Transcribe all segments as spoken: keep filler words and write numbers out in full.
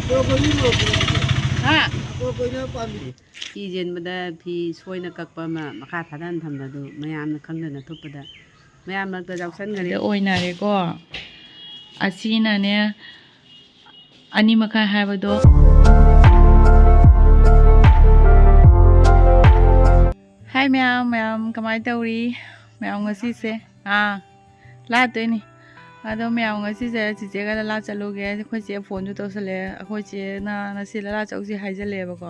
ꯍꯥ? ꯐꯤ ꯆꯦꯟꯕꯗ ꯐꯤ ꯁꯣꯏꯅ ꯀꯛꯄ ꯑꯃ ꯃꯈꯥ ꯊꯥꯗꯅ ꯊꯝꯕꯗꯨ ꯃꯌꯥꯝꯅ ꯈꯪꯗꯅ ꯊꯨꯞꯄꯗ ꯃꯌꯥꯝ ꯃꯔꯛꯇ ꯌꯥꯎꯁꯟꯈꯔꯦ꯫ ꯑꯣꯏꯅꯔꯦꯀꯣ꯫ ꯑꯁꯤꯅꯅꯦ, ꯑꯅꯤ ꯃꯈꯥꯏ ꯍꯥꯏꯕꯗꯣ꯫ ꯍꯥꯏ ꯃꯌꯥꯝ, ꯃꯌꯥꯝ ꯀꯃꯥꯏꯅ ꯇꯧꯔꯤ? ꯃꯌꯥꯝ ꯉꯁꯤꯁꯦ, ꯑꯥ, ꯂꯥꯠꯇꯣꯏꯅꯤ꯫ ꯑꯗꯣ ꯃꯌꯥꯝ ꯉꯁꯤꯁꯦ ꯆꯤꯆꯦꯒ ꯂꯥ ꯆꯠꯂꯨꯒꯦ꯫ ꯑꯩꯈꯣꯏ ꯆꯦ ꯐꯣꯟꯁꯨ ꯇꯧꯁꯜꯂꯛꯑꯦ꯫ ꯑꯩꯈꯣꯏ ꯆꯦꯅ ꯉꯁꯤ ꯂꯥ ꯆꯠꯂꯨꯁꯤ ꯍꯥꯏꯖꯜꯂꯛꯑꯦꯕꯀꯣ꯫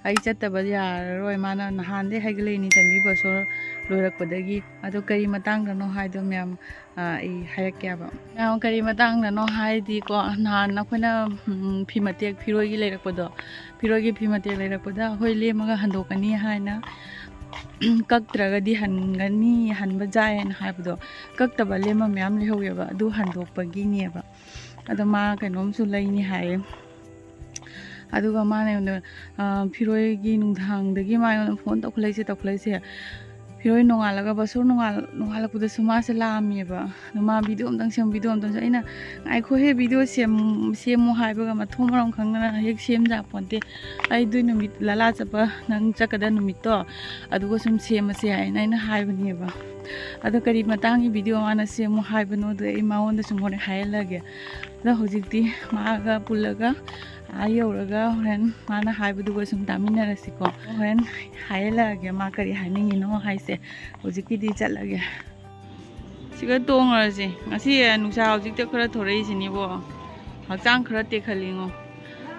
ꯑꯩ ꯆꯠꯇꯕ ꯌꯥꯔꯔꯣꯏ꯫ ꯃꯥꯅ ꯅꯍꯥꯟꯗꯩ ꯍꯥꯏꯒꯠꯂꯛꯏꯅꯤ ꯆꯟꯕꯤ ꯕꯁꯣꯔ ꯂꯣꯏꯔꯛꯄꯗꯒꯤ꯫ ꯑꯗꯣ ꯀꯔꯤ ꯃꯇꯥꯡꯗꯅꯣ ꯍꯥꯏꯗꯣ ꯃꯌꯥꯝ, ꯑ, ꯑꯩ ꯍꯥꯏꯔꯛꯀꯦꯕ꯫ ꯃꯌꯥꯝ ꯀꯔꯤ ꯃꯇꯥꯡꯗꯅꯣ ꯍꯥꯏꯗꯤꯀꯣ, ꯅꯍꯥꯟ ꯑꯩꯈꯣꯏꯅ, ꯎꯝ, ꯐꯤ ꯃꯇꯦꯛ ꯐꯤꯔꯣꯏꯒꯤ ꯂꯩꯔꯛꯄꯗꯣ, ꯐꯤꯔꯣꯏꯒꯤ ꯐꯤ ꯃꯇꯦꯛ ꯂꯩꯔꯛꯄꯗ ꯑꯩꯈꯣꯏ ꯂꯦꯝꯃꯒ ꯍꯟꯗꯣꯛꯀꯅꯤ ꯍꯥꯏꯅ, ꯀꯛꯇ꯭ꯔꯒꯗꯤ ꯍꯟꯒꯅꯤ, ꯍꯟꯕ ꯌꯥꯏ ꯍꯥꯏꯅ ꯍꯥꯏꯕꯗꯣ, ꯀꯛꯇꯕ ꯂꯦꯝꯕ ꯃꯌꯥꯝ ꯂꯩꯍꯧꯋꯦꯕ, ꯑꯗꯨ ꯍꯟꯗꯣꯛꯄꯒꯤꯅꯦꯕ꯫ ꯑꯗꯣ ꯃꯥ ꯀꯩꯅꯣꯝꯁꯨ ꯂꯩꯅꯤ ꯍꯥꯏꯌꯦ꯫ ꯑꯗꯨꯒ ꯃꯥꯅ ꯑꯩꯉꯣꯟꯗ, ꯑ, ꯐꯤꯔꯣꯏꯒꯤ ꯅꯨꯡꯗꯥꯡꯗꯒꯤ ꯃꯥ ꯑꯩꯉꯣꯟꯗ ꯐꯣꯟ ꯇꯧꯈꯠꯂꯛꯏꯁꯦ, ꯇꯧꯈꯠꯂꯛꯏꯁꯦ꯫ ꯐꯤꯔꯣꯏ ꯅꯣꯡꯉꯥꯜꯂꯒ, ꯕꯁꯣꯔ ꯅꯣꯡꯉꯥꯜ-, ꯅꯣꯡꯉꯥꯜꯂꯛꯄꯗꯁꯨ ꯃꯥꯁꯦ ꯂꯥꯛꯑꯝꯃꯦꯕ꯫ ꯑꯗꯣ ꯃꯥ ꯚꯤꯗꯤꯑꯣ ꯑꯝꯇꯪ ꯁꯦꯝꯃꯨ, ꯚꯤꯗꯤꯑꯣ ꯑꯝꯇꯪ ꯁꯦꯝꯃꯨ꯫ ꯑꯩꯅ, "ꯉꯥꯏꯈꯣꯍꯦ, ꯚꯤꯗꯤꯑꯣ ꯁꯦꯝ-, ꯁꯦꯝꯃꯨ" ꯍꯥꯏꯕꯒ ꯃꯊꯣꯡ ꯃꯔꯝ ꯈꯪꯗꯅ ꯍꯦꯛ ꯁꯦꯝ ꯌꯥꯄꯣꯟꯇꯦ꯫ ꯑꯩ ꯑꯗꯨꯏ ꯅꯨꯃꯤꯠ ꯂꯂꯥ ꯆꯠꯄ ꯅꯪ ꯆꯠꯀꯗ ꯅꯨꯃꯤꯠꯇꯣ ꯑꯗꯨꯒ ꯁꯨꯝ ꯁꯦꯝꯃꯁꯦ ꯍꯥꯏꯅ ꯑꯩꯅ ꯍꯥꯏꯕꯅꯦꯕ꯫ ꯑꯗꯣ ꯀꯔꯤ ꯃꯇꯥꯡꯒꯤ ꯚꯤꯗꯤꯑꯣ ꯃꯥꯅ ꯁꯦꯝꯃꯨ ꯍꯥꯏꯕꯅꯣꯗꯣ ꯑꯩ ꯃꯉꯣꯟꯗꯁꯨ ꯍꯣꯔꯦꯟ ꯍꯥꯏꯍꯜꯂꯒꯦ꯫ ꯑꯗꯣ ꯍꯧꯖꯤꯛꯇꯤ ꯃꯥꯒ ꯄꯨꯜꯂꯒ ꯑꯥ ꯌꯧꯔꯒ ꯍꯣꯔꯦꯟ ꯃꯥꯅ ꯍꯥꯏꯕꯗꯨꯒ ꯁꯨꯝ ꯇꯥꯃꯤꯟꯅꯔꯁꯤꯀꯣ꯫ ꯍꯣꯔꯦꯟ ꯍꯥꯏꯍꯜꯂꯛꯑꯒꯦ ꯃꯥ ꯀꯔꯤ ꯍꯥꯏꯅꯤꯡꯉꯤꯅꯣ ꯍꯥꯏꯁꯦ꯫ ꯍꯧꯖꯤꯛꯀꯤꯗꯤ ꯆꯠꯂꯒꯦ꯫ ꯁꯤꯒ ꯇꯣꯡꯉꯨꯔꯁꯦ꯫ ꯉꯁꯤ ꯅꯨꯡꯁꯥ ꯍꯧꯖꯤꯛꯇ ꯈꯔ ꯊꯣꯔꯛꯏꯁꯤꯅꯤꯕꯣ꯫ ꯍꯛꯆꯥꯡ ꯈꯔ ꯇꯦꯛꯈꯠꯂꯤꯉꯣ꯫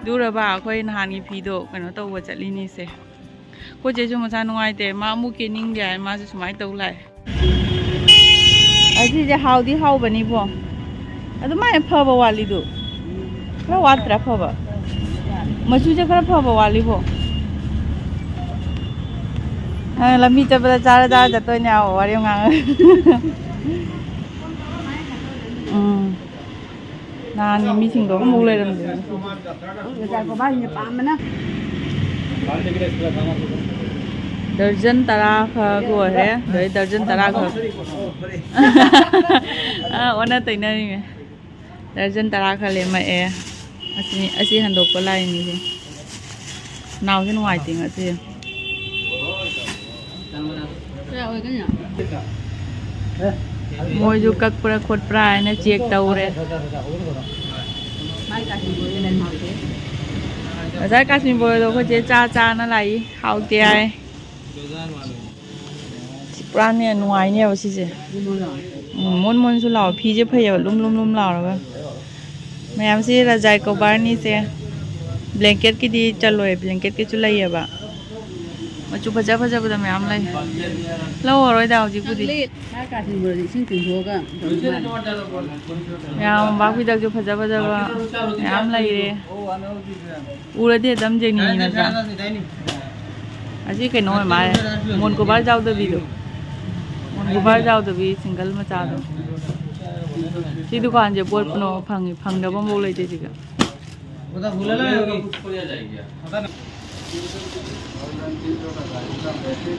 ꯑꯗꯨꯔꯕ ꯑꯩꯈꯣꯏ ꯅꯍꯥꯟꯒꯤ ꯐꯤꯗꯣ ꯀꯩꯅꯣ ꯇꯧꯕ ꯆꯠꯂꯤꯅꯤꯁꯦ꯫ ꯑꯩꯈꯣꯏ ꯆꯦꯁꯨ ꯃꯁꯥ ꯅꯨꯡꯉꯥꯏꯇꯦ, ꯃꯥ ꯑꯃꯨꯛ ꯀꯦꯅꯤꯡꯗꯦ ꯍꯥꯏ, ꯃꯥꯁꯨ ꯁꯨꯃꯥꯏꯅ ꯇꯧ ꯂꯥꯛꯑꯦ꯫ ꯑꯁꯤꯁꯦ ꯍꯥꯎꯗꯤ ꯍꯥꯎꯕꯅꯤꯕꯣ꯫ ꯑꯗꯨꯃꯥꯏꯅ ꯐꯕ ꯋꯥꯠꯂꯤꯗꯨ꯫ ꯈꯔ ꯋꯥꯠꯇ꯭ꯔꯥ ꯐꯕ? ꯃꯆꯨꯁꯦ ꯈꯔ ꯐꯕ ꯋꯥꯠꯂꯤꯕꯣ꯫ ꯅꯪ ꯂꯝꯕꯤ ꯆꯠꯄꯗ ꯆꯥꯔ ꯆꯥꯔ ꯆꯠꯇꯣꯏꯅꯦ, ꯑꯥ, ꯋꯥꯔꯤ ꯉꯥꯡꯉ꯫ ꯎꯝ꯫ ꯅꯍꯥꯟꯒꯤ ꯃꯤꯁꯤꯡꯗꯣ ꯑꯃꯐꯥꯎ ꯂꯩꯔꯝꯗꯦ꯫ ꯉꯁꯥꯏ ꯈꯣꯕꯥꯁꯤꯅ ꯄꯥꯝꯕꯅ꯫ ꯗꯔꯖꯟ ꯇꯔꯥ ꯈꯛ ꯑꯣꯏꯔꯦ꯫ ꯑꯗꯩ ꯗꯔꯖꯟ ꯇꯔꯥ ꯈꯛ꯫ ꯑꯥ, ꯑꯣꯟꯅ ꯇꯩꯅꯔꯤꯃꯦ꯫ ꯗꯔꯖꯟ ꯇꯔꯥ ꯈꯛ ꯂꯦꯝꯃꯛꯑꯦ꯫ ꯑꯁꯤꯅꯤ, ꯑꯁꯤ ꯍꯟꯗꯣꯛꯄ ꯂꯥꯛꯏꯅꯤꯁꯦ꯫ ꯅꯥꯎꯁꯦ ꯅꯨꯡꯉꯥꯏꯇꯦ ꯉꯁꯤ꯫ ꯃꯣꯏꯁꯨ ꯀꯛꯄ꯭ꯔꯥ ꯈꯣꯠꯄ꯭ꯔꯥ ꯍꯥꯏꯅ ꯆꯦꯛ ꯇꯧꯔꯦ꯫ ꯉꯁꯥꯏ ꯀꯥꯁꯤꯟ ꯕꯣꯔꯗꯣ ꯑꯩꯈꯣꯏ ꯆꯦ ꯆꯥ ꯆꯥꯅ ꯂꯥꯛꯏ, ꯍꯥꯎꯇꯦ ꯍꯥꯏ꯫ ꯁꯤ ꯄꯨꯔꯥꯅꯦ ꯅꯨꯡꯉꯥꯏꯅꯦꯕ ꯁꯤꯁꯦ꯫ ꯎꯝ, ꯃꯣꯟ ꯃꯣꯟꯁꯨ ꯂꯥꯎ, ꯐꯤꯁꯦ ꯐꯩꯌꯦꯕ, ꯂꯨꯝ ꯂꯨꯝ ꯂꯨꯝ ꯂꯥꯎꯔꯒ꯫ ꯃꯌꯥꯝꯁꯤ ꯔꯖꯥꯏ ꯀꯣꯕꯔꯅꯤꯁꯦ꯫ ꯕ꯭ꯂꯦꯡꯀꯦꯠꯀꯤꯗꯤ ꯆꯜꯂꯣꯏ, ꯕ꯭ꯂꯦꯡꯀꯦꯠꯀꯤꯁꯨ ꯂꯩꯌꯦꯕ꯫ ꯃꯆꯨ ꯐꯖ ꯐꯖꯕꯗ ꯃꯌꯥꯝ ꯂꯩ꯫ ꯂꯧꯔꯔꯣꯏꯗ ꯍꯧꯖꯤꯛꯄꯨꯗꯤ꯫ ꯉꯥ ꯀꯥꯆꯤꯟ ꯕꯣꯔꯥꯁꯦ ꯏꯁꯤꯡ ꯆꯤꯡꯊꯣꯛꯑꯒ ꯇꯧꯔꯤ ꯃꯥꯜꯂꯦ꯫ ꯃꯌꯥꯝ ꯃꯣꯝꯄꯥꯛ ꯐꯤꯗꯛꯁꯨ ꯐꯖ ꯐꯖꯕ ꯃꯌꯥꯝ ꯂꯩꯔꯦ꯫ ꯎꯔꯗꯤ ꯑꯗꯨꯝ ꯌꯦꯡꯅꯤꯡꯉꯤ ꯅꯠꯇ꯭ꯔꯥ? ꯑꯁꯤ ꯀꯩꯅꯣ ꯑꯣꯏ ꯃꯥꯜꯂꯦ, ꯃꯣꯟ ꯀꯣꯕꯔ ꯌꯥꯎꯗꯕꯤꯗꯣ꯫ ꯃꯣꯟ ꯀꯣꯕꯔ ꯌꯥꯎꯗꯕꯤ ꯁꯤꯡꯒꯜ ꯃꯆꯥꯗꯣ꯫ ꯁꯤ ꯗꯨꯀꯥꯟꯁꯦ ꯄꯣꯠ ꯄꯨꯝꯅꯃꯛ ꯐꯪꯉꯤ, ꯐꯪꯗꯕ ꯑꯃꯐꯥꯎ ꯂꯩꯇꯦ ꯁꯤꯗ꯫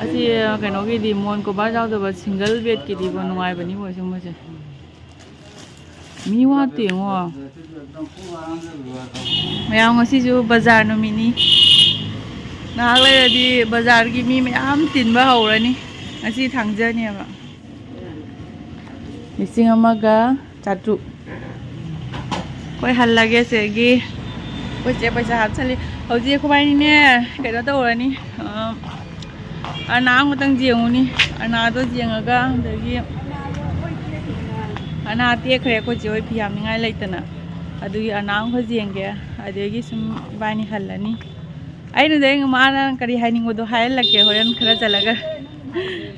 ꯑꯁꯤ ꯀꯩꯅꯣꯒꯤꯗꯤ ꯃꯣꯟ ꯀꯣꯕꯔ ꯌꯥꯎꯗꯕ ꯁꯤꯡꯒꯜ ꯕꯦꯗꯀꯤꯗꯤꯀꯣ ꯅꯨꯡꯉꯥꯏꯕꯅꯤꯀꯣ ꯁꯤꯒꯨꯝꯕꯁꯦ꯫ ꯃꯤ ꯋꯥꯠꯇꯦ ꯌꯦꯡꯉꯣ꯫ ꯃꯌꯥꯝ ꯉꯁꯤꯁꯨ ꯕꯖꯥꯔ ꯅꯨꯃꯤꯠꯅꯤ꯫ ꯉꯥꯏꯍꯥꯛ ꯂꯩꯔꯗꯤ ꯕꯖꯥꯔꯒꯤ ꯃꯤ ꯃꯌꯥꯝ ꯇꯤꯟꯕ ꯍꯧꯔꯅꯤ꯫ ꯉꯁꯤ ꯊꯥꯡꯖꯅꯦꯕ꯫ ꯂꯤꯁꯤꯡ ꯑꯃꯒ ꯆꯥꯇ꯭ꯔꯨꯛ꯫ ꯑꯩꯈꯣꯏ ꯍꯜꯂꯒꯦ ꯁꯤꯗꯒꯤ꯫ ꯑꯩꯈꯣꯏ ꯆꯦ ꯄꯩꯁꯥ ꯍꯥꯞꯆꯜꯂꯤ꯫ ꯍꯧꯖꯤꯛ ꯑꯩꯈꯣꯏꯕꯥꯏꯅꯤꯅꯦ ꯀꯩꯅꯣ ꯇꯧꯔꯅꯤ꯫ ꯑ, ꯑꯅꯥ ꯑꯃꯇꯪ ꯌꯦꯡꯉꯨꯅꯤ꯫ ꯑꯅꯥꯗꯣ ꯌꯦꯡꯉꯒ ꯑꯗꯒꯤ ꯑꯅꯥ ꯇꯦꯛꯈ꯭ꯔꯦ ꯑꯩꯈꯣꯏ ꯆꯦ ꯍꯣꯏ ꯐꯤ ꯍꯥꯞꯅꯤꯡꯉꯥꯏ ꯂꯩꯇꯅ꯫ ꯑꯗꯨꯒꯤ ꯑꯅꯥ ꯑꯃꯈꯛ ꯌꯦꯡꯒꯦ꯫ ꯑꯗꯒꯤ ꯁꯨꯝ ꯏꯕꯥꯅꯤ ꯍꯜꯂꯅꯤ꯫ ꯑꯩꯅꯗꯤ ꯑꯩ ꯃꯥꯅ ꯀꯔꯤ ꯍꯥꯏꯅꯤꯡꯕꯗꯣ ꯍꯥꯏꯍꯜꯂꯛꯀꯦ ꯍꯣꯔꯦꯟ ꯈꯔ ꯆꯠꯂꯒ꯫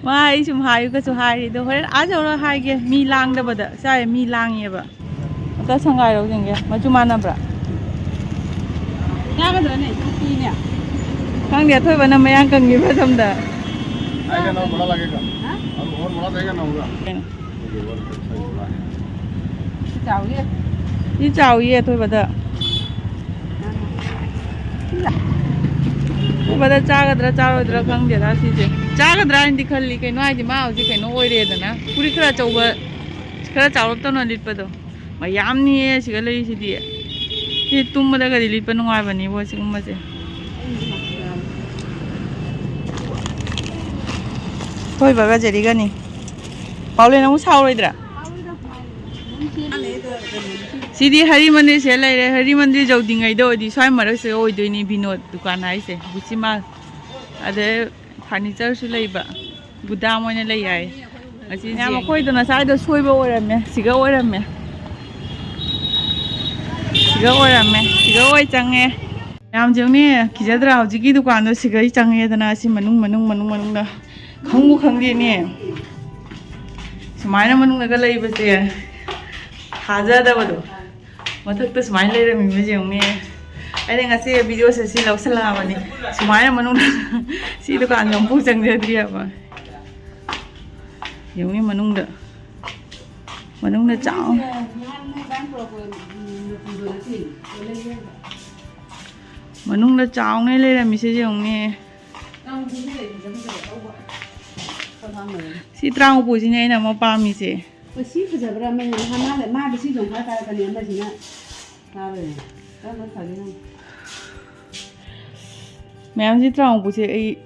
ꯃꯥ ꯑꯩ ꯁꯨꯝ ꯍꯥꯏꯌꯨꯒꯁꯨ ꯍꯥꯏꯔꯤ꯫ ꯑꯗꯣ ꯍꯣꯔꯦꯟ ꯑꯥ ꯌꯧꯔꯒ ꯍꯥꯏꯒꯦ꯫ ꯃꯤ ꯂꯥꯡꯗꯕꯗ꯫ ꯁ꯭ꯋꯥꯏ ꯃꯤ ꯂꯥꯡꯉꯦꯕ꯫ ꯑꯝꯇ ꯁꯪꯒꯥꯏꯔꯧꯁꯤꯡꯒꯦ꯫ ꯃꯆꯨ ꯃꯥꯟꯅꯕ꯭ꯔꯥ? ꯆꯥꯒꯗ꯭ꯔꯅꯦ? ꯅꯨꯄꯤꯅꯦ꯫ ꯈꯪꯗꯦ, ꯑꯊꯣꯏꯕꯅ ꯃꯌꯥꯡ ꯀꯪꯉꯤꯕ꯭ꯔꯥ ꯁꯣꯝꯗ꯫ ꯑꯩꯒ ꯅꯧ ꯃꯅꯥ ꯂꯥꯛꯑꯦꯒ꯫ ꯍꯥ? ꯑꯃꯨꯛ ꯍꯣꯟ ꯃꯅꯥ ꯂꯥꯛꯑꯦꯒ ꯅꯧꯒ꯫ ꯀꯩꯅꯣ? ꯁꯤ ꯆꯥꯎꯏ꯫ ꯁꯤ ꯆꯥꯎꯏ ꯑꯊꯣꯏꯕꯗ꯫ ꯑꯊꯣꯏꯕꯗ ꯆꯥꯒꯗ꯭ꯔꯥ ꯆꯥꯔꯣꯏꯗ꯭ꯔꯥ ꯈꯪꯗꯦꯗ ꯁꯤꯁꯦ꯫ ꯆꯥꯒꯗ꯭ꯔꯥ ꯍꯥꯏꯅꯗꯤ ꯈꯜꯂꯤ꯫ ꯀꯩꯅꯣ ꯍꯥꯏꯗꯤ ꯃꯥ ꯍꯧꯖꯤꯛ ꯀꯩꯅꯣ ꯑꯣꯏꯔꯦꯗꯅ꯫ ꯐꯨꯔꯤꯠ ꯈꯔ ꯑꯆꯧꯕ, ꯈꯔ ꯆꯥꯎꯔꯞ ꯇꯧꯅ ꯂꯤꯠꯄꯗꯣ꯫ ꯃꯌꯥꯝꯅꯤꯌꯦ ꯁꯤꯒ ꯂꯩꯔꯤꯁꯤꯗꯤ꯫ ꯁꯤ ꯇꯨꯝꯕꯗꯒꯗꯤ ꯂꯤꯠꯄ ꯅꯨꯡꯉꯥꯏꯕꯅꯤꯕꯣ ꯁꯤꯒꯨꯝꯕꯁꯦ꯫ ꯍꯣꯏ ꯕꯒ ꯖꯦꯔꯤꯒꯅꯤ꯫ ꯄꯥꯎꯂꯦꯟ ꯑꯃꯨꯛ ꯁꯥꯎꯔꯣꯏꯗ꯭ꯔꯥ? ꯁꯤꯗꯤ ꯍꯔꯤ ꯃꯟꯗꯤꯔꯁꯦ ꯂꯩꯔꯦ꯫ ꯍꯔꯤ ꯃꯟꯗꯤꯔ ꯌꯧꯗ꯭ꯔꯤꯉꯩꯗ ꯑꯣꯏꯗꯤ ꯁ꯭ꯋꯥꯏ ꯃꯔꯛꯁꯦ ꯑꯣꯏꯗꯣꯏꯅꯤ ꯕꯤꯅꯣꯗ ꯗꯨꯀꯥꯟ ꯍꯥꯏꯁꯦ, ꯒꯨꯆꯤ ꯃꯥꯜ꯫ ꯑꯗꯩ ꯐꯔꯅꯤꯆꯔꯁꯨ ꯂꯩꯕ, ꯒꯨꯗꯥꯝ ꯑꯣꯏꯅ ꯂꯩ ꯍꯥꯏ꯫ ꯑꯁꯤ ꯃꯌꯥꯝ ꯑꯩꯈꯣꯏꯗꯣ ꯉꯁꯥꯏꯗꯣ ꯁꯣꯏꯕ ꯑꯣꯏꯔꯝꯃꯦ, ꯁꯤꯒ ꯑꯣꯏꯔꯝꯃꯦ, ꯁꯤꯒ ꯑꯣꯏꯔꯝꯃꯦ, ꯁꯤꯒ ꯑꯣꯏ ꯆꯪꯉꯦ꯫ ꯃꯌꯥꯝ ꯌꯦꯡꯅꯦ, ꯀꯤꯖꯗ꯭ꯔꯥ? ꯍꯧꯖꯤꯛꯀꯤ ꯗꯨꯀꯥꯟꯗꯣ ꯁꯤꯒꯩ ꯆꯪꯉꯦꯗꯅ, ꯑꯁꯤ ꯃꯅꯨꯡ ꯃꯅꯨꯡ ꯃꯅꯨꯡ ꯃꯅꯨꯡꯗ ꯈꯪꯕꯨ ꯈꯪꯗꯦꯅꯦ꯫ ꯁꯨꯃꯥꯏꯅ ꯃꯅꯨꯡꯗꯒ ꯂꯩꯕꯁꯦ ꯊꯥꯖꯗꯕꯗꯣ꯫ ꯃꯊꯛꯇ ꯁꯨꯃꯥꯏꯅ ꯂꯩꯔꯝꯃꯤꯕ ꯌꯦꯡꯉꯨꯅꯦ꯫ ꯑꯩꯅ ꯉꯁꯤ ꯚꯤꯗꯤꯑꯣꯁꯦ ꯁꯤ ꯂꯧꯁꯜꯂꯛꯑꯕꯅꯤ꯫ ꯁꯨꯃꯥꯏꯅ ꯃꯅꯨꯡꯗ ꯁꯤ ꯗꯨꯀꯥꯟꯗ ꯑꯃꯨꯛꯐꯥꯎ ꯆꯪꯖꯗ꯭ꯔꯤꯑꯕ꯫ ꯌꯦꯡꯉꯨꯅꯦ ꯃꯅꯨꯡꯗ, ꯃꯅꯨꯡꯗ ꯆꯥꯎ꯫ ꯃꯅꯨꯡꯗ ꯆꯥꯎꯅ ꯂꯩꯔꯝꯃꯤꯁꯦ ꯌꯦꯡꯉꯨꯅꯦ꯫ ꯁꯤ ꯇꯔꯥꯃꯨꯛ ꯄꯨꯁꯤꯅꯦ ꯑꯩꯅ ꯑꯃ ꯄꯥꯝꯃꯤꯁꯦ꯫ ꯍꯣꯏ, ꯁꯤ ꯐꯖꯕ꯭ꯔꯥ ꯑꯃꯅꯦ? ꯃꯥ-, ꯃꯥꯗꯤ ꯁꯤ ꯌꯣꯡꯈꯥ ꯇꯥꯔꯛꯀꯅꯤ, ꯑꯃꯁꯤꯅ ꯇꯥꯔꯣꯏ꯫ ꯀꯔꯝꯕ ꯐꯒꯦ ꯅꯪ? ꯃꯌꯥꯝꯁꯤ ꯇꯔꯥꯃꯨꯛ ꯄꯨꯁꯦ ꯑꯩ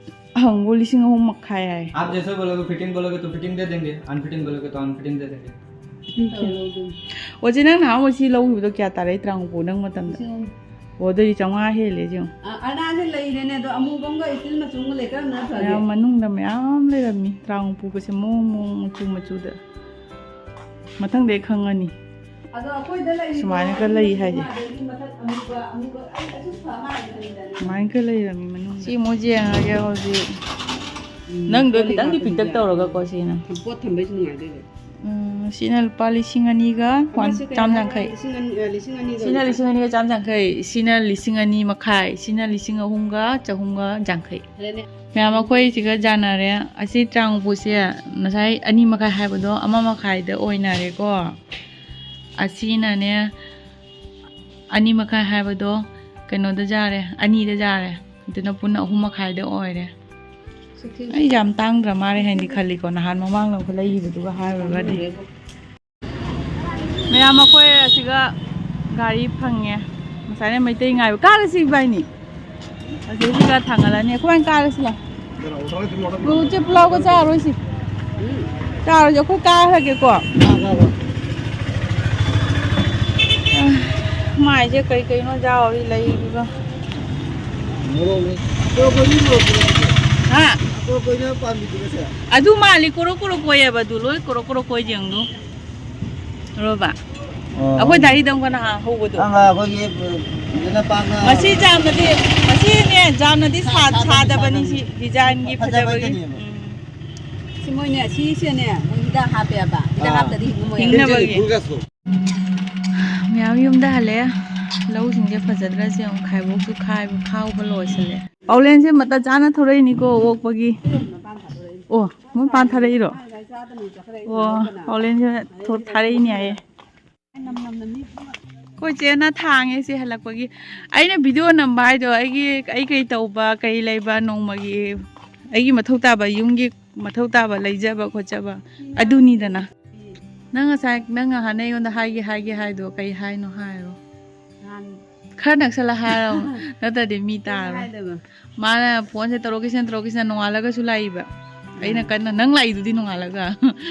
ꯍꯪꯕꯨ ꯂꯤꯁꯤꯡ ꯑꯍꯨꯝ ꯃꯈꯥꯏ ꯍꯥꯏ꯫ आप जैसे बोलोगे, फिटिंग बोलोगे तो फिटिंग दे देंगे, अनफिटिंग बोलोगे तो अनफिटिंग दे देंगे। ꯑꯣ, ꯆꯦ, ꯅꯪ ꯅꯍꯥꯟꯃꯨꯛ ꯁꯤ ꯂꯧꯈꯤꯕꯗꯣ ꯀꯌꯥ ꯇꯥꯔꯛꯏ? ꯇꯔꯥꯃꯨꯛ ꯄꯨ ꯅꯪ ꯃꯇꯝꯗ꯫ ꯂꯤꯁꯤꯡ ꯑꯍꯨꯝ꯫ ꯑꯣ, ꯑꯗꯨꯗꯤ ꯆꯥꯝꯃꯉꯥ ꯍꯦꯜꯂꯦ ꯌꯦꯡꯉꯣ꯫ ꯑ, ꯑꯔꯅꯥꯁꯦ ꯂꯩꯔꯦꯅꯦ, ꯑꯗꯣ ꯑꯃꯨꯕ ꯑꯃꯒ ꯏꯁꯇꯤꯜ ꯃꯆꯨ ꯑꯃꯒ ꯂꯩ, ꯀꯔꯝꯕꯅ ꯐꯒꯦ? ꯃꯌꯥꯝ ꯃꯅꯨꯡꯗ ꯃꯌꯥꯝ ꯂꯩꯔꯝꯃꯤ, ꯇꯔꯥꯃꯨꯛ ꯄꯨꯕꯁꯦ ꯃꯑꯣꯡ ꯃꯑꯣꯡ ꯃꯆꯨ ꯃꯆꯨꯗ꯫ ꯃꯊꯪꯗꯤ ꯑꯩ ꯈꯪꯉꯅꯤ꯫ ꯑꯗꯣ ꯑꯩꯈꯣꯏꯗ ꯂꯩꯔꯤꯕ ꯁꯨꯃꯥꯏꯅꯒ ꯂꯩ ꯍꯥꯏꯁꯦ꯫ ꯑꯗꯒꯤ ꯃꯊꯛ ꯑꯃꯨꯕ, ꯑꯃꯨꯕ, ꯑꯩ ꯑꯗꯨ ꯐ ꯃꯥꯜꯂꯦ ꯈꯟꯕꯗꯅꯦ꯫ ꯁꯨꯃꯥꯏꯅꯒ ꯂꯩꯔꯝꯃꯤ ꯃꯅꯨꯡꯗ꯫ ꯁꯤ ꯑꯃꯨꯛ ꯌꯦꯡꯉꯒꯦ ꯍꯧꯖꯤꯛ꯫ ꯎꯝ, ꯅꯪꯗꯣ ꯄꯣꯠ ꯈꯤꯇꯪꯗꯤ ꯂꯩꯕ ꯄꯤꯛꯇꯛ ꯇꯧꯔꯒꯀꯣ ꯁꯤꯅ꯫ ꯄꯣꯠ ꯊꯝꯕꯩꯁꯨ ꯅꯨꯡꯉꯥꯏꯗꯣꯏꯕ꯫ ꯎꯝ, ꯁꯤꯅ ꯂꯨꯄꯥ ꯂꯤꯁꯤꯡ ꯑꯅꯤꯒ ꯑꯃꯁꯦ ꯀꯌꯥ ꯆꯥꯝ ꯍꯥꯏ? ꯌꯥꯡꯈꯩ꯫ ꯂꯤꯁꯤꯡ ꯑꯅꯤ, ꯑ, ꯂꯤꯁꯤꯡ ꯑꯅꯤꯒ ꯁꯤꯅ ꯂꯨꯄꯥ ꯂꯤꯁꯤꯡ ꯑꯅꯤꯒ ꯆꯥꯝ ꯌꯥꯡꯈꯩ, ꯁꯤꯅ ꯂꯤꯁꯤꯡ ꯑꯅꯤ ꯃꯈꯥꯏ, ꯁꯤꯅ ꯂꯤꯁꯤꯡ ꯑꯍꯨꯝꯒ ꯆꯍꯨꯝꯒ ꯌꯥꯡꯈꯩ꯫ ꯐꯔꯦꯅꯦ꯫ ꯃꯌꯥꯝ, ꯑꯩꯈꯣꯏ ꯁꯤꯒ ꯌꯥꯅꯔꯦ꯫ ꯑꯁꯤ ꯇꯔꯥꯃꯨꯛ ꯄꯨꯁꯦ ꯉꯁꯥꯏ ꯑꯅꯤ ꯃꯈꯥꯏ ꯍꯥꯏꯕꯗꯣ ꯑꯃ ꯃꯈꯥꯏꯗ ꯑꯣꯏꯅꯔꯦꯀꯣ꯫ ꯑꯁꯤꯅꯅꯦ, ꯑꯅꯤ ꯃꯈꯥꯏ ꯍꯥꯏꯕꯗꯣ ꯀꯩꯅꯣꯗ ꯌꯥꯔꯦ, ꯑꯅꯤꯗ ꯌꯥꯔꯦ꯫ ꯑꯗꯨꯅ ꯄꯨꯟꯅ ꯑꯍꯨꯝ ꯃꯈꯥꯏꯗ ꯑꯣꯏꯔꯦ꯫ ꯑꯩ ꯌꯥꯝ ꯇꯥꯡꯗ꯭ꯔ ꯃꯥꯜꯂꯦ ꯍꯥꯏꯅꯗꯤ ꯈꯜꯂꯤꯀꯣ, ꯅꯍꯥꯟ ꯃꯃꯥꯡꯗ ꯑꯩꯈꯣꯏ ꯂꯩꯈꯤꯕꯗꯨꯒ ꯍꯥꯏꯔꯨꯔꯒꯗꯤ꯫ ꯃꯌꯥꯝ, ꯑꯩꯈꯣꯏ ꯑꯁꯤꯒ ꯒꯥꯔꯤ ꯐꯪꯉꯦ꯫ ꯉꯁꯥꯏꯅ ꯃꯩꯇꯩ ꯉꯥꯏꯕ꯫ ꯀꯥꯔꯁꯤ ꯏꯕꯥꯏꯅꯤ꯫ ꯑꯁꯤꯁꯤꯒ ꯊꯥꯡꯒꯠꯂꯅꯤ꯫ ꯑꯩꯈꯣꯏ ꯊꯥꯡꯒꯠꯂꯁꯤ ꯂꯥꯎ꯫ ꯕ꯭ꯔꯣ, ꯎꯆꯦꯛ ꯄꯨꯂꯥꯎꯒ ꯆꯥꯔꯣꯏꯁꯤ꯫ ꯆꯥꯔꯣꯏꯁꯤ꯫ ꯑꯩꯈꯣꯏ ꯀꯥꯔꯒꯦꯀꯣ꯫ ꯃꯥꯏꯁꯦ ꯀꯩ ꯀꯩꯅꯣ ꯌꯥꯎꯔꯤ ꯂꯩꯔꯤꯕ꯫ ꯍꯥ? ꯑꯗꯨ ꯃꯥꯜꯂꯤ꯫ ꯀꯣꯔꯣ ꯀꯣꯔꯣ ꯀꯣꯏꯌꯦꯕ ꯑꯗꯨ꯫ ꯂꯣꯏ ꯀꯣꯔꯣ ꯀꯣꯔꯣ ꯀꯣꯏ ꯌꯦꯡꯗꯨ꯫ ꯔꯣꯕ꯫ ꯑꯣ꯫ ꯑꯩꯈꯣꯏ ꯗꯥꯏꯔꯤꯗ ꯑꯃꯨꯛꯀ ꯅꯍꯥꯟ ꯍꯧꯕꯗꯣ꯫ ꯑꯪ, ꯑꯩꯈꯣꯏꯒꯤ ꯐꯖꯅ ꯄꯥꯛꯅ ꯃꯁꯤ ꯌꯥꯝꯅꯗꯤ, ꯃꯁꯤꯅꯦ ꯌꯥꯝꯅꯗꯤ ꯁꯥ-, ꯁꯥ-, ꯁꯥꯗꯕꯅꯤ ꯁꯤ ꯗꯤꯖꯥꯏꯟꯒꯤ ꯐꯖꯕꯒꯤ꯫ ꯐꯖꯕꯒꯤꯅꯦꯕ꯫ ꯎꯝ꯫ ꯁꯤ ꯃꯣꯏꯅꯦ, ꯁꯤꯁꯦꯅꯦ, ꯃꯣꯏ ꯍꯤꯗꯥꯛ ꯍꯥꯞꯄꯦꯕ꯫ ꯍꯤꯗꯥꯛ ꯑꯥ꯫ ꯍꯥꯞꯇꯗꯤ ꯍꯤꯡꯕ ꯃꯣꯏ꯫ ꯍꯤꯡꯅꯕꯒꯤ꯫ ꯃꯌꯥꯝ ꯌꯨꯝꯗ ꯍꯜꯂꯛꯑꯦ꯫ ꯂꯧꯁꯤꯡꯁꯦ ꯐꯖꯗ꯭ꯔꯁꯦ ꯑꯃꯨꯛ ꯈꯥꯏꯕꯣꯛꯁꯨ ꯈꯥꯏꯕ, ꯈꯥꯎꯕ ꯂꯣꯏꯁꯤꯜꯂꯦ꯫ ꯄꯥꯎꯂꯦꯟꯁꯦ ꯃꯇꯝ ꯆꯥꯅ ꯊꯣꯔꯛꯏꯅꯤꯀꯣ ꯑꯣꯛꯄꯒꯤ꯫ ꯑꯣ, ꯃꯣꯏ ꯄꯥꯟ ꯊꯥꯔꯛꯏꯔꯣ? ꯑꯣ, ꯄꯥꯎꯂꯦꯟꯁꯦ ꯊꯣ-, ꯊꯥꯔꯛꯏꯅꯦ ꯍꯥꯏꯌꯦ꯫ ꯑꯩꯈꯣꯏ ꯆꯦꯅ ꯊꯥꯡꯉꯦ ꯁꯤ ꯍꯜꯂꯛꯄꯒꯤ꯫ ꯑꯩꯅ ꯚꯤꯗꯤꯑꯣ ꯅꯝꯕ ꯍꯥꯏꯗꯣ ꯑꯩꯒꯤ, ꯑꯩ ꯀꯩ ꯇꯧꯕ, ꯀꯩ ꯂꯩꯕ, ꯅꯣꯡꯃꯒꯤ ꯑꯩꯒꯤ ꯃꯊꯧ ꯇꯥꯕ, ꯌꯨꯝꯒꯤ ꯃꯊꯧ ꯇꯥꯕ ꯂꯩꯖꯕ ꯈꯣꯠꯆꯕ ꯑꯗꯨꯅꯤꯗꯅ꯫ ꯅꯪ ꯉꯁꯥꯏ, ꯅꯪ ꯉꯍꯥꯟ ꯑꯩꯉꯣꯟꯗ ꯍꯥꯏꯒꯦ, ꯍꯥꯏꯒꯦ ꯍꯥꯏꯗꯣ ꯀꯩ ꯍꯥꯏꯅꯣ ꯍꯥꯏꯔꯣ꯫ ꯅꯍꯥꯟ ꯈꯔ ꯅꯛꯁꯜꯂ ꯍꯥꯏꯔꯣ, ꯅꯠꯇ꯭ꯔꯗꯤ ꯃꯤ ꯀꯩ ꯇꯥꯔꯣꯏ꯫ ꯍꯥꯏꯗꯣꯏꯕ? ꯃꯥꯅ ꯐꯣꯟꯁꯦ ꯇꯧꯔꯛꯈꯤꯁꯤꯅ ꯇꯧꯔꯛꯈꯤꯁꯤꯅ ꯅꯣꯡꯉꯥꯜꯂꯒꯁꯨ ꯂꯥꯛꯏꯕ꯫ ꯑꯩꯅ ꯑꯥ꯫ ꯀꯟꯅ, "ꯅꯪ ꯂꯥꯛꯏꯗꯨꯗꯤ ꯅꯣꯡꯉꯥꯜꯂꯒ?"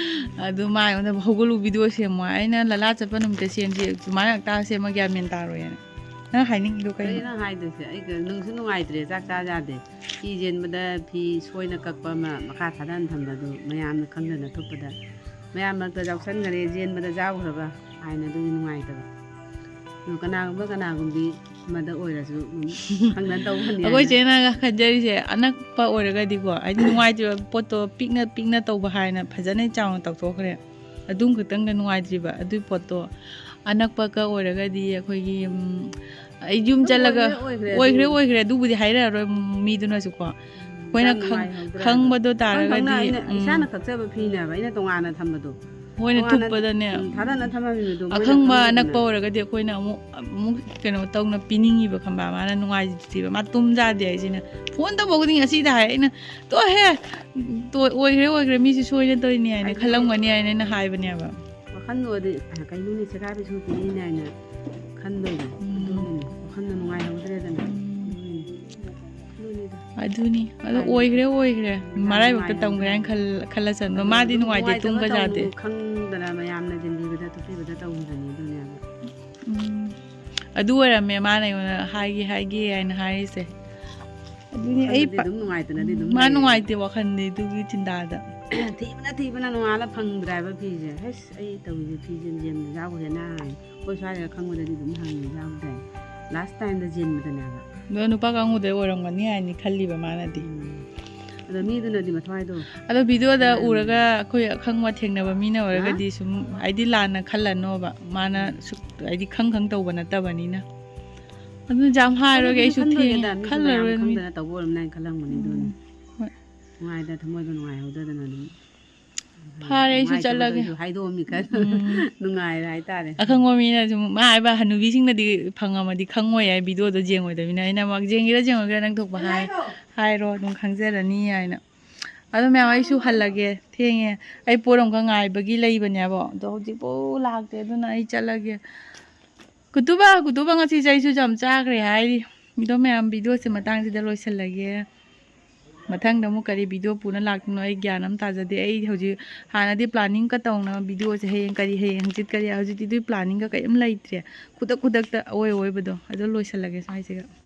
ꯑꯗꯨ ꯃꯥ ꯑꯩꯉꯣꯟꯗ, "ꯍꯧꯒꯠꯂꯨ, ꯚꯤꯗꯤꯑꯣ ꯁꯦꯝꯃꯣ"꯫ ꯑꯩꯅ, "ꯂꯂꯥ ꯆꯠꯄ ꯅꯨꯃꯤꯠꯇ ꯁꯦꯝꯁꯤ, ꯁꯨꯃꯥꯏꯅ ꯉꯥꯛꯇ ꯁꯦꯝꯃ ꯒ꯭ꯌꯥꯟ ꯃꯦꯟ ꯇꯥꯔꯣꯏꯅ"꯫ ꯅꯪ ꯍꯥꯏꯅꯤꯡꯉꯤꯗꯣ ꯀꯩꯅꯣ? ꯀꯩꯅꯣ ꯍꯥꯏꯗꯣꯏꯁꯦ? ꯑꯩ ꯀ-, ꯅꯨꯡꯁꯨ ꯅꯨꯡꯉꯥꯏꯇ꯭ꯔꯦ, ꯆꯥꯛ ꯆꯥ ꯌꯥꯗꯦ꯫ ꯐꯤ ꯆꯦꯟꯕꯗ ꯐꯤ ꯁꯣꯏꯅ ꯀꯛꯄ ꯑꯃ ꯃꯈꯥ ꯊꯥꯗꯅ ꯊꯝꯕꯗꯨ ꯃꯌꯥꯝꯅ ꯈꯪꯗꯅ ꯊꯨꯞꯄꯗ ꯃꯌꯥꯝ ꯃꯔꯛꯇ ꯌꯥꯎꯁꯟꯈꯔꯦ, ꯆꯦꯟꯕꯗ ꯌꯥꯎꯈ꯭ꯔꯕ ꯍꯥꯏꯅ ꯑꯗꯨꯒꯤ ꯅꯨꯡꯉꯥꯏꯇꯕ꯫ ꯑꯗꯨ ꯀꯅꯥꯒꯨꯝꯕ ꯀꯅꯥꯒꯨꯝꯕꯤ ꯑꯃꯗ ꯑꯣꯏꯔꯁꯨ, ꯎꯝ, ꯈꯪꯗꯅ ꯇꯧꯕꯅꯤ ꯑꯩꯈꯣꯏ ꯍꯥꯏꯅ꯫ ꯆꯦꯅꯒ ꯈꯟꯖꯔꯤꯁꯦ, ꯑꯅꯛꯄ ꯑꯣꯏꯔꯒꯗꯤꯀꯣ, ꯍꯥꯏꯗꯤ ꯅꯨꯡꯉꯥꯏꯇ꯭ꯔꯤꯕ ꯄꯣꯠꯇꯣ ꯄꯤꯛꯅ ꯄꯤꯛꯅ ꯇꯧꯕ ꯍꯥꯏꯅ ꯐꯖꯅ ꯆꯥꯎꯅ ꯇꯧꯊꯣꯛꯈ꯭ꯔꯦ꯫ ꯑꯗꯨꯝ ꯈꯛꯇꯪꯗ ꯅꯨꯡꯉꯥꯏꯇ꯭ꯔꯤꯕ ꯑꯗꯨꯏ ꯄꯣꯠꯇꯣ꯫ ꯑꯅꯛꯄꯒ ꯑꯣꯏꯔꯒꯗꯤ ꯑꯩꯈꯣꯏꯒꯤ, ꯎꯝ, ꯑꯩ ꯌꯨꯝ ꯑꯗꯨꯝ ꯆꯠꯂꯒ ꯑꯣꯏꯈ꯭ꯔꯦ, ꯑꯣꯏꯈ꯭ꯔꯦ, ꯑꯣꯏꯈ꯭ꯔꯦ, ꯑꯗꯨ꯫ ꯑꯣꯏꯈ꯭ꯔꯦ, ꯑꯗꯨꯕꯨꯗꯤ ꯍꯥꯏꯔꯛꯑꯔꯣꯏ ꯃꯤꯗꯨꯅꯁꯨꯀꯣ꯫ ꯑꯩꯈꯣꯏꯅ ꯌꯥꯝ ꯈꯪ-, ꯅꯨꯡꯉꯥꯏꯍꯧꯗ꯭ꯔꯦ꯫ ꯈꯪꯕꯗꯣ ꯑꯩꯈꯣꯏ ꯈꯪꯅ ꯇꯥꯔꯒꯗꯤ, ꯑꯩꯅ ꯎꯝ꯫ ꯏꯁꯥꯅ ꯀꯛꯆꯕ ꯐꯤꯅꯦꯕ ꯑꯩꯅ ꯇꯣꯉꯥꯟꯅ ꯊꯝꯕꯗꯣ꯫ ꯃꯣꯏꯅ ꯇꯣꯉꯥꯟꯅ, ꯊꯨꯞꯄꯗꯅꯦ, ꯎꯝ, ꯊꯥꯗꯅ ꯊꯝꯃꯝꯃꯤꯅꯦ ꯑꯗꯣ, ꯃꯣꯏꯅ ꯑꯈꯪꯕ ꯈꯪꯗꯕꯅꯦ꯫ ꯑꯅꯛꯄ ꯑꯣꯏꯔꯒꯗꯤ ꯑꯩꯈꯣꯏꯅ ꯑꯃꯨꯛ, ꯑꯃꯨꯛ ꯀꯩꯅꯣ ꯇꯧꯅ ꯄꯤꯅꯤꯡꯉꯤꯕ, ꯈꯪꯕ? ꯃꯥꯅ ꯅꯨꯡꯉꯥꯏꯇ꯭ꯔꯤꯕ, ꯃꯥ ꯇꯨꯝ ꯆꯥꯗꯦ ꯍꯥꯏꯁꯤꯅ꯫ ꯐꯣꯟ ꯇꯧꯕ ꯈꯨꯗꯤꯡ ꯑꯁꯤꯗ ꯍꯥꯏ꯫ ꯑꯩꯅ, "ꯇꯣꯛꯑꯣꯍꯦ, ꯇꯣ-, ꯑꯣꯏꯈ꯭ꯔꯦ, ꯑꯣꯏꯈ꯭ꯔꯦ, ꯃꯤꯁꯨ ꯁꯣꯏꯅ ꯇꯧꯔꯤꯅꯦ" ꯍꯥꯏꯅ ꯑꯩꯗꯤ ꯈꯜꯂꯝꯒꯅꯤ ꯍꯥꯏꯅ ꯑꯩꯅ ꯍꯥꯏꯕꯅꯦꯕ꯫ ꯋꯥꯈꯜꯗꯣꯗꯤ, "ꯑ, ꯀꯩꯅꯣꯅꯦ, ꯁꯦꯒꯥꯏꯕ ꯁꯨꯝ ꯄꯤꯛꯏꯅꯦ" ꯍꯥꯏꯅ ꯈꯟꯗꯣꯏꯅꯦ꯫ ꯎꯝ꯫ ꯑꯗꯨꯒꯤꯅꯦ꯫ ꯑꯗꯨꯅꯤ꯫ ꯑꯗꯣ ꯍꯥꯏꯗꯤ ꯑꯣꯏꯈ꯭ꯔꯦ, ꯑꯣꯏꯈ꯭ꯔꯦ꯫ ꯌꯥꯝ ꯃꯔꯥꯏꯕꯛꯇ ꯅꯨꯡꯉꯥꯏꯍꯧꯗꯦ ꯇꯝꯈ꯭ꯔꯦ ꯍꯥꯏꯅ ꯍꯥꯏꯕ꯫ ꯈꯜ-, ꯈꯜꯂ ꯆꯟꯕ꯫ ꯑꯗꯣ ꯃꯥꯗꯤ ꯑꯗꯨꯝ ꯅꯨꯡꯉꯥꯏꯇꯦ, ꯅꯨꯡꯉꯥꯏꯇꯕ ꯇꯨꯝꯕ ꯌꯥꯗꯦ꯫ ꯇꯧꯅꯨ ꯈꯪꯗꯅ ꯃꯌꯥꯝꯅ ꯗꯤꯜꯂꯤꯕꯗ ꯇꯨꯞꯄꯤꯕꯗ ꯇꯧꯈꯤꯕꯅꯤ ꯑꯗꯨꯅꯦꯕ꯫ ꯎꯝ꯫ ꯑꯗꯨ ꯑꯣꯏꯔꯝꯃꯦ ꯃꯥꯅ ꯑꯩꯉꯣꯟꯗ ꯍꯥꯏꯒꯦ, ꯍꯥꯏꯒꯦ ꯍꯥꯏꯅ ꯍꯥꯏꯔꯤꯁꯦ꯫ ꯑꯗꯨꯅꯤ ꯑꯩ ꯋꯥꯈꯜꯗꯗꯤ ꯄ-, ꯑꯗꯨꯝ ꯅꯨꯡꯉꯥꯏꯇꯅꯗꯤ ꯑꯗꯨꯝ ꯃꯥ ꯂꯩꯔꯦ꯫ ꯅꯨꯡꯉꯥꯏꯇꯦ ꯋꯥꯈꯜꯗꯤ ꯑꯗꯨꯒꯤ ꯆꯤꯟꯗꯥꯗ꯫ ꯊꯤꯕꯅ ꯊꯤꯕꯅ ꯅꯣꯡꯉꯥꯜꯂ ꯐꯪꯗ꯭ꯔꯦ ꯍꯥꯏꯕ ꯐꯤꯁꯦ꯫ ꯍꯩꯁ, ꯑꯩ ꯇꯧꯔꯤꯁꯦ ꯐꯤꯁꯦ ꯌꯦꯟꯕ ꯌꯥꯎꯈ꯭ꯔꯦꯅ ꯍꯥꯏ꯫ ꯑꯩꯈꯣꯏ ꯁ꯭ꯋꯥꯏꯗ ꯈꯪꯕꯗꯗꯤ ꯑꯗꯨꯝ ꯍꯪꯉꯤ ꯌꯥꯎꯗ꯭ꯔꯦ꯫ Last timeꯗ ꯌꯦꯟꯕꯗꯅꯦꯕ꯫ ꯑꯗꯣ ꯅꯨꯄꯥ ꯀꯥꯡꯕꯨꯗꯩ ꯑꯣꯏꯔꯝꯒꯅꯤ ꯍꯥꯏꯅꯤ ꯈꯜꯂꯤꯕ ꯃꯥꯅꯗꯤ꯫ ꯎꯝ꯫ ꯑꯗꯣ ꯃꯤꯗꯨꯅꯗꯤ ꯃꯊ꯭ꯋꯥꯏꯗꯣ ꯑꯗꯣ videoꯗ ꯃꯥꯅ ꯎꯔꯒ ꯑꯩꯈꯣꯏ ꯑꯈꯪꯕ ꯊꯦꯡꯅꯕ ꯃꯤꯅ ꯑꯣꯏꯔꯒꯗꯤ ꯍꯥ? ꯁꯨꯝ ꯍꯥꯏꯗꯤ ꯂꯥꯟꯅ ꯈꯜꯂꯅꯣꯕ꯫ ꯃꯥꯅ ꯎꯝ꯫ ꯁꯨꯛ-, ꯍꯥꯏꯗꯤ ꯈꯪ ꯈꯪ ꯇꯧꯕ ꯅꯠꯇꯕꯅꯤꯅ꯫ ꯑꯗꯨ ꯌꯥꯝ ꯍꯥꯏꯔꯣꯏꯒꯦ, ꯑꯗꯨꯕꯨꯗꯤ ꯑꯩꯁꯨ ꯈꯟꯗꯣꯏꯅꯦꯗ, ꯊꯦꯡꯉꯦ꯫ ꯃꯤꯗꯨꯅ ꯃꯌꯥꯝ ꯈꯜꯂꯔꯣꯏ ꯃꯤ-, ꯈꯪꯗꯅ ꯇꯧꯕ ꯑꯣꯏꯔꯝꯅꯤ ꯍꯥꯏꯅ ꯈꯜꯂꯝꯒꯅꯤ ꯑꯗꯨꯅꯤ꯫ ꯎꯝ꯫ ꯍꯣꯏ꯫ ꯅꯨꯡꯉꯥꯏꯗ, ꯊꯃꯣꯏꯗꯣ ꯅꯨꯡꯉꯥꯏꯍꯧꯗꯗꯅ ꯑꯗꯨꯝ꯫ ꯐꯔꯦ, ꯑꯩꯁꯨ ꯅꯨꯡꯉꯥꯏꯇꯕꯗꯣ ꯆꯠꯂꯒꯦ꯫ ꯑꯩꯁꯨ ꯍꯥꯏꯗꯣꯛꯑꯝꯃꯤ ꯈꯔ ꯎꯝ꯫ ꯅꯨꯡꯉꯥꯏꯔꯦ ꯍꯥꯏꯇꯥꯔꯦ꯫ ꯑꯈꯪꯕ ꯃꯤꯅ ꯁꯨꯝ ꯃꯥ ꯍꯥꯏꯕ ꯍꯅꯨꯕꯤꯁꯤꯡꯅꯗꯤ ꯐꯪꯉꯝꯃꯗꯤ ꯈꯪꯉꯣꯏ ꯍꯥꯏ, videoꯗꯣ ꯌꯦꯡꯉꯣꯏꯗꯕꯅꯤꯅ꯫ ꯑꯩꯅ ꯃꯥ ꯌꯦꯡꯒꯦꯔꯥ ꯌꯦꯡꯉꯣꯏꯒꯦꯔꯥ ꯅꯪ ꯊꯣꯛꯄ ꯍꯥꯏ-, ꯍꯥꯏꯔꯣ, ꯑꯗꯨꯝ ꯈꯪꯖꯔꯅꯤ ꯍꯥꯏꯅ꯫ ꯑꯗꯣ ꯃꯌꯥꯝ, ꯑꯩꯁꯨ ꯍꯜꯂꯒꯦ, ꯊꯦꯡꯉꯦ꯫ ꯑꯩ ꯄꯣꯠ ꯑꯃꯈꯛ ꯉꯥꯏꯕꯒꯤ ꯂꯩꯕꯅꯦꯕ, ꯑꯗꯣ ꯍꯧꯖꯤꯛꯐꯥꯎ ꯂꯥꯛꯇꯦ, ꯑꯗꯨꯅ ꯑꯩ ꯆꯠꯂꯒꯦ꯫ ꯀꯨꯇꯨꯕ, ꯀꯨꯇꯨꯕ ꯉꯁꯤꯁꯦ ꯑꯩꯁꯨ ꯌꯥꯝ ꯆꯥꯈ꯭ꯔꯦ ꯍꯥꯏꯔꯤ꯫ ꯑꯗꯣ ꯃꯌꯥꯝ, videoꯁꯦ ꯃꯇꯥꯡꯁꯤꯗ ꯂꯣꯏꯁꯤꯜꯂꯒꯦ꯫ ꯃꯊꯪꯗ ꯑꯃꯨꯛ ꯀꯔꯤ video ꯄꯨꯅ ꯂꯥꯛꯇꯣꯏꯅꯣ ꯑꯩ ꯒ꯭ꯌꯥꯟ ꯑꯃ ꯇꯥꯖꯗꯦ꯫ ꯑꯩ ꯍꯧꯖꯤꯛ ꯍꯥꯟꯅꯗꯤ planningꯒ ꯇꯧꯅ videoꯁꯦ ꯍꯌꯦꯡ ꯀꯔꯤ, ꯍꯌꯦꯡ ꯍꯪꯆꯤꯠ ꯀꯔꯤ, ꯍꯧꯖꯤꯛꯇꯤ ꯑꯗꯨꯏ planningꯒ ꯀꯔꯤꯝ ꯂꯩꯇ꯭ꯔꯦ꯫ ꯈꯨꯗꯛ ꯈꯨꯗꯛꯇ ꯑꯋꯣꯏ ꯑꯋꯣꯏꯕꯗꯣ ꯑꯗꯨ ꯂꯣꯏꯁꯤꯜꯂꯒꯦ ꯁ꯭ꯋꯥꯏꯁꯤꯒ꯫